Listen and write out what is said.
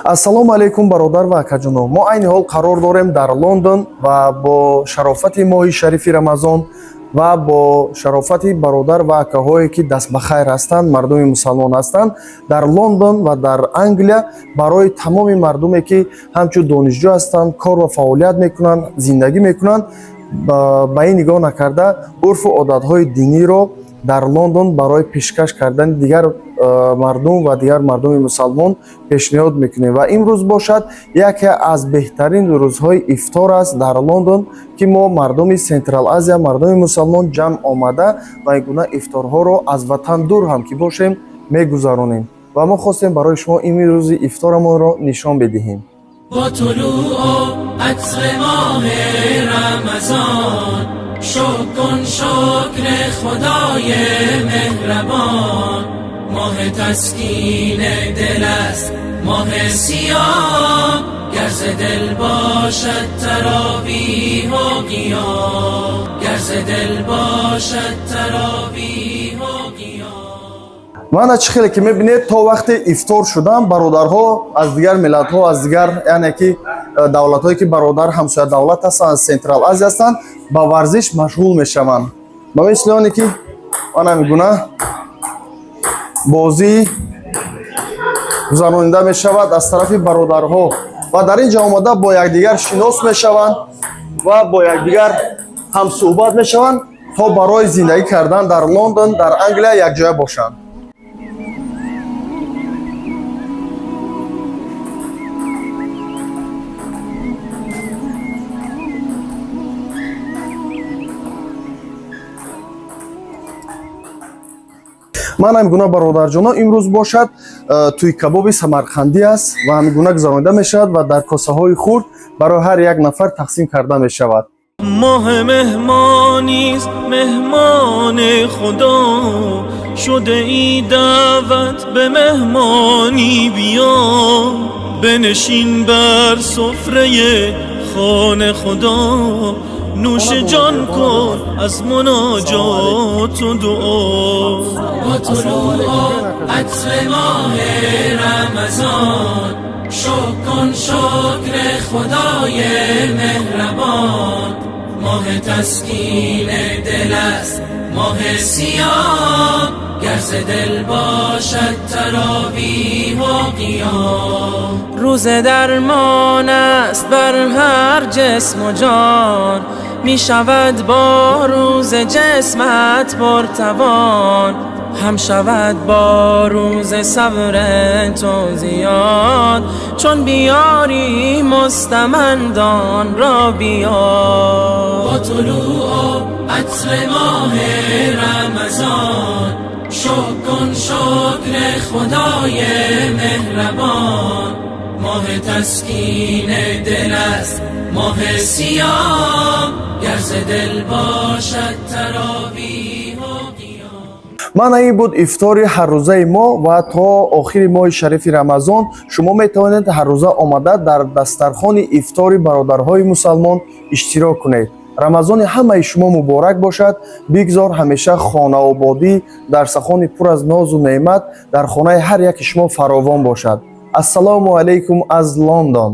Ассалому алайкум, бародар ва акаҷоно. Мо айни ҳол қарор дорем дар Лондон ва бо шарофати моҳи шарифи Рамазон ва бо шарофати бародар ва акаҳое, ки дастбахайр ҳастанд, мардуми мусалмон ҳастанд дар Лондон ва дар Англия, барои тамоми мардуме, ки ҳамчун донишҷӯ ҳастанд, кор ва фаъолият мекунанд, зиндагӣ мекунанд, ба ин нигоҳ накарда, урфу одатҳои диниро дар Лондон барои пешкаш кардани дигар мардум ва дигар мардуми мусалмон пешниҳод мекунем. Ва имрӯз бошад, яке аз беҳтарин рӯзҳои ифтор аст дар Лондон, ки мо, мардуми Централ Азия, мардуми мусалмон ҷамъ омада ва ин гуна ифторҳоро аз ватан дур ҳам ки бошем мегузаронем. Ва мо хостем барои шумо имрӯзи ифторамонро нишон бидиҳем. با طلوع و عطر ماه رمضان، شکر کن شکر خدای مهربان. ماه تسکین دل است ماه صیام، گر ز دل باشد تراویح و قیام، گر ز دل باشد تراویح و قیام. Мана, чӣ хеле ки мебинед, то вақте ифтор шудан бародарҳо аз дигар миллатҳо, аз дигар, яъне ки давлатҳое, ки бародар, ҳамсоя давлат ҳастанд, аз Централ Азия ҳастанд, ба варзиш машғул мешаванд. Ба мисли оне ки мана мегуна бозӣ гузаронида мешавад аз тарафи бародарҳо ва дар ин ҷо омада бо якдигар шинос мешаванд ва бо якдигар ҳамсӯҳбат мешаванд, то барои зиндагӣ кардан дар Лондон, дар Англия якҷоя бошанд. Ман ҳамин гуна, бародарҷоно, имрӯз бошад, тӯй кабоби самарқандӣ аст ва ҳамин гуна гузаронида мешавад ва дар косаҳои хурд барои ҳар як нафар тақсим карда мешавад. ماه مهمانیست مهمان خدا، شده ای دعوت به مهمانی، بیا بنشین بر سفره خانه خدا، نوش جان کن از مناجات و دعا. با طلوع و عطر ماه رمضان، شکر کن شکر خدای مهربان. ماه تسکین دل است ماه صیام، گر ز دل باشد تراویح و قیام. روزه درمان است بر هر جسم و جان، می شود با روزه جسمت پرتوان، هم شود با روزه صبر تو زیاد، چون بیاری مستمندان را بیار. با طلوع و عطر ماه رمضان، شکر کن شکر خدای مهربان. ماه تسکین دل است ماه صیام، گر ز دل باشد تراویح و قیام. Мана, ин буд ифтори ҳаррӯзаи мо. Ва то охири моҳи шарифи Рамазон шумо метавонед ҳаррӯза омада дар дастархони ифтори бародарҳои мусалмон иштирок кунед. Рамазони ҳамаи шумо муборак бошад. Бигзор ҳамеша хонаободӣ, дастархони пур аз нозу неъмат дар хонаи ҳар яки шумо фаровон бошад. Ассалому алайкум аз Лондон.